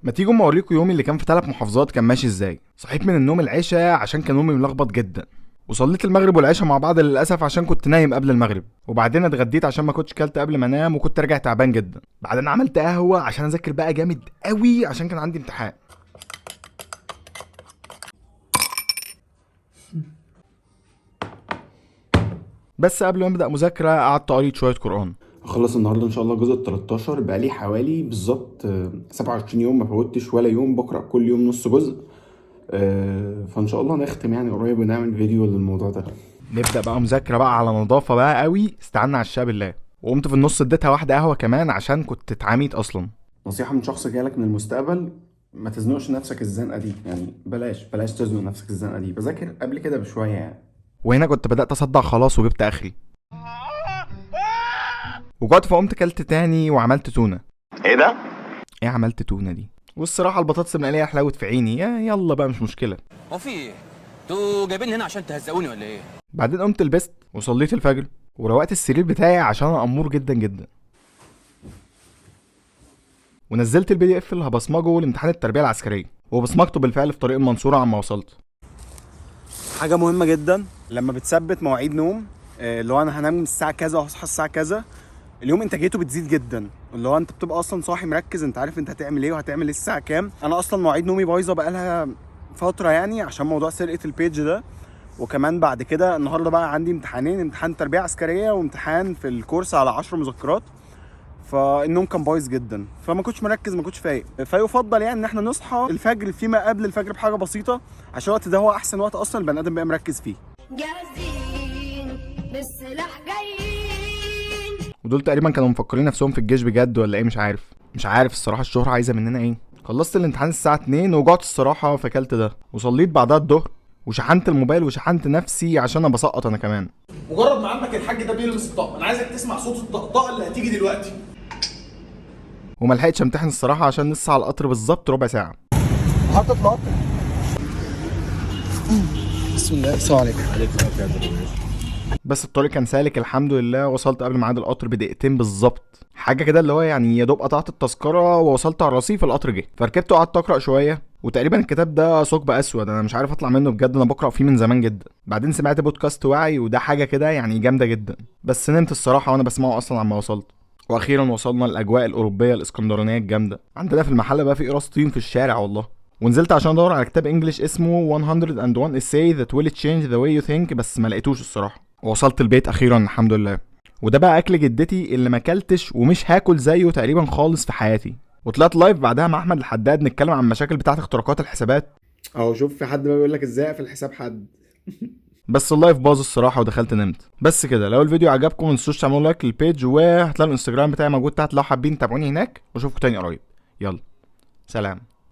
ما تيجوا اما اوريكم يومي اللي كان في 3 محافظات كان ماشي ازاي. صحيت من النوم العشاء عشان كان نومي ملخبط جدا، وصليت المغرب والعشاء مع بعض للاسف عشان كنت نايم قبل المغرب، وبعدين اتغديت عشان ما كنتش كلت قبل ما انام وكنت راجع تعبان جدا. بعدين عملت قهوة عشان اذاكر بقى جامد قوي عشان كان عندي امتحان. بس قبل ما ابدا مذاكرة قعدت قريت شوية قران. هخلص النهارده ان شاء الله الجزء ال 13. بقالي حوالي بالظبط 27 يوم ما فوتش ولا يوم، بقرا كل يوم نص جزء، فان شاء الله نختم يعني قريب ونعمل فيديو للموضوع ده. نبدا بقى مذاكرة بقى على نظافة بقى قوي. استعنا على الشاب بالله، وقمت في النص اديتها واحدة قهوة كمان عشان كنت اتعميت اصلا. نصيحة من شخص جالك من المستقبل، ما تزنقش نفسك الزنقة دي، يعني بلاش بلاش تزنق نفسك الزنقة دي. بذاكر قبل كده بشوية يعني. وهنا كنت بدات اصدع خلاص وجبت اخري وجعت، فقمت كلت تاني وعملت تونه. ايه ده؟ ايه عملت تونه دي؟ والصراحة البطاطس المقليه حلاوت في عيني، يا يلا بقى مش مشكلة. هو في ايه؟ انتوا جايبين هنا عشان تهزقوني ولا ايه؟ بعدين قمت لبست وصليت الفجر وروقت السرير بتاعي عشان انا امور جدا جدا، ونزلت ال PDF اللي هبصمجه لامتحان التربية العسكرية، وبصمجته بالفعل في طريق المنصورة عما وصلت. حاجة مهمة جدا، لما بتثبت مواعيد نوم، اللي هو انا هنام الساعة كذا وهصحى الساعة كذا، اليوم انتاجيته بتزيد جدا. اللي هو انت بتبقى اصلا صاحي مركز، انت عارف انت هتعمل ايه وهتعمل ايه الساعة كام. انا اصلا مواعيد نومي بايظة بقالها فترة يعني عشان موضوع سرقه ال page ده، وكمان بعد كده النهارده بقى عندي امتحانين، امتحان تربيه عسكرية وامتحان في الكورس على 10 مذكرات، فالنوم كان بايظ جدا، فما كنتش مركز، ما كنتش فايق. فيفضل يعني ان احنا نصحى الفجر فيما قبل الفجر بحاجة بسيطة، عشان الوقت ده هو احسن وقت اصلا البني ادم بيبقى مركز فيه. جاهزين بالسلاح جايين. ودول تقريبا كانوا مفكرين نفسهم في الجيش بجد ولا ايه؟ مش عارف، مش عارف الصراحة الشهرة عايزه مننا ايه. خلصت الامتحان الساعة 2 وجعت الصراحة، فكلت ده وصليت بعدها الظهر وشحنت الموبايل وشحنت نفسي عشان انا بسقط انا كمان. مجرد ما عمك الحاج ده بيلمس الطقم، انا عايزك تسمع صوت الطقطقه اللي هتيجي دلوقتي. وما لحقتش امتحن الصراحة عشان لسه على القطر بالظبط ربع ساعة. حاطط القطر. بسم الله، السلام عليكم. بس الطريق كان سالك الحمد لله، وصلت قبل ميعاد القطر بدقيقتين بالظبط، حاجة كده اللي هو يعني يا دوب قطعت التذكرة ووصلت على الرصيف القطر جه، فركبت وقعدت اقرا شوية. وتقريبا الكتاب ده ثقب اسود، انا مش عارف اطلع منه بجد، انا بقرا فيه من زمان جدا. بعدين سمعت بودكاست وعي، وده حاجة كده يعني جامدة جدا، بس نمت الصراحة وانا بسمعه اصلا عما وصلت. واخيرا وصلنا للاجواء الاوروبية الاسكندرانية الجامدة. عندنا في المحلة بقى في قراص طين في الشارع والله. ونزلت عشان ادور على كتاب English اسمه 101 essay that will change the way you think، بس ما لقيتوش الصراحة. ووصلت البيت اخيرا الحمد لله، وده بقى اكل جدتي اللي ما اكلتش ومش هاكل زيه تقريبا خالص في حياتي. وطلعت live بعدها مع احمد الحداد نتكلم عن المشاكل بتاعه اختراقات الحسابات. اهو شوف، في حد بقى بيقول لك ازاي اقفل حساب حد. بس ال live باظ الصراحة ودخلت نمت. بس كده، لو الفيديو عجبكم ما تنسوش تعملوا like لل page، وهتلاقوا الانستجرام بتاعي موجود تحت لو حابين تتابعوني هناك، واشوفكم تاني قريب. يلا سلام.